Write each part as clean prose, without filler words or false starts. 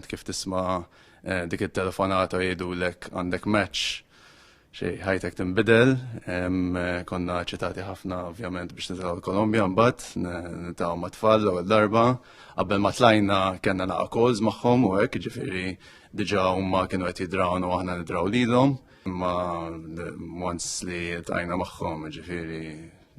kif tisma' eh, dik it-telefonata jgħidulek għandek match xej ħajtek tinbidel, eh, konna ċitati ħafna ovvjament biex nitilgħu l-Kolombja mbagħad niltaqgħu ma' tfal l-ewwel darba, qabel ma tlajna kellna naqa' calls magħhom u hekk, ġifieri diġà huma kienu qed jidrawna u aħna nidraw lilhom, imma once li tajna magħhom, ġifieri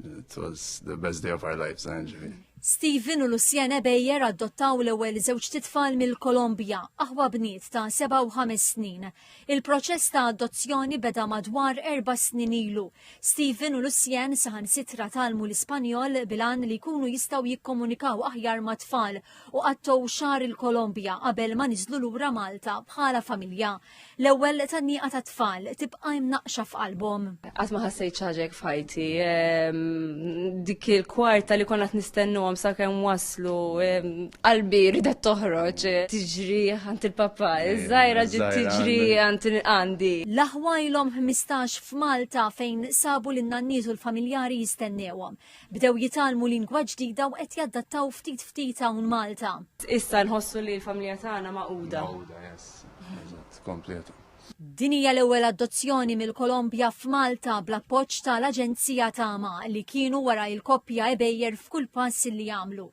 it was the best day of our lives, eh, ġifieri. Steven u Lucienne Beyer adottaw l-ewwel żewġ titfal mill-Kolombja, aħwa bniet ta' 7 u 5 snin. Il-proċess ta' adozzjoni beda madwar erba' snin ilu. Steven u Lucienne saħansitra tgħallmu l-Ispanjol bil-għan li jkunu jistgħu jikkomunikaw aħjar mat-tfal u qattgħu xahar il-Kolombja qabel ma niżlu lura Malta bħala familja. L-ewwel tgħanniqa tat-tfal tibqa' imnaqqxa f'qalbhom. Qatt ma ħassejt xi ħaġa hekk f'ħajti. Ehm, dik il-kwarta li konna qed nistennuhom sakemm waslu, ehm, qalbi ridet toħroġ, tiġri għand il-papà, iż-żgħira ġiet tiġri għand għandi. L-aħwa ilhom 15 f'Malta fejn sabu lin-nanniet u l-familjari jistennewhom. Bdew jitgħallmu lingwa ġdida u qed jadattaw ftit ftit hawn Malta. Issa nħossu li l-familja tagħna magħquda. Magħquda, yes. Eżatt, kompleta. Din hija l-ewwel adozzjoni mill-Kolombja f'Malta bl-appoġġ tal-Aġenzija Tama li kienu wara il-koppja Ebejer f'kull pass li għamlu.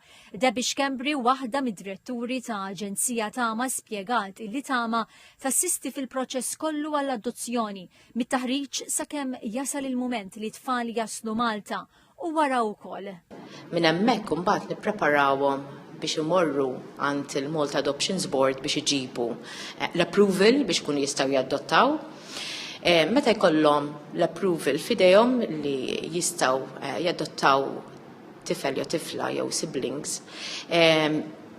Debbie Schembri, waħda mid-diretturi ta' Aġenzija Tama, spjegat illi Tama tassisti fil-proċess kollu għall-adozzjoni Mit-taħriġ sakemm jasal il-mument li t-tfal jaslu Malta u wara wkoll. Minn hemmhekk imbagħad nippreparawhom biex imorru għand il-Malta Adoptions Board biex iġibu eh, l-approval biex ikunu jistgħu jaddottaw. Eh, meta jkollhom l-approval f'idejhom li jistgħu eh, jadottaw tifel jew tifla jew siblings,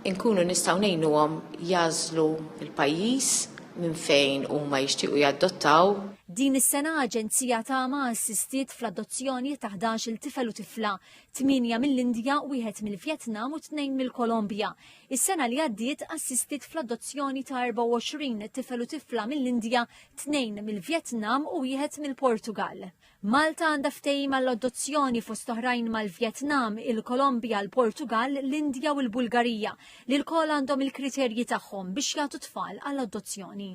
inkunu nistgħu ngħinuhom jagħżlu l-pajjiż minn fejn huma jixtiequ jaddottaw. Din is-sena Aġenzija Tama assistiet fl-adozzjoni ta' 11-il tifel u tifla, tmienja mill-Indja, wieħed mill-Vjetnam u tnejn mill-Kolombja. Is-sena li għaddiet assistiet fl-adozzjoni ta' 24 tifel u tifla mill-Indja, tnejn mill-Vjetnam u wieħed mill-Portugall. Malta għandha ftehim għall-adozzjoni fost oħrajn mal-Vjetnam, il-Kolombja, l-Portugall, l-Indja u l-Bulgarija li lkoll għandhom il-kriterji tagħhom biex jagħtu tfal għall-adozzjoni.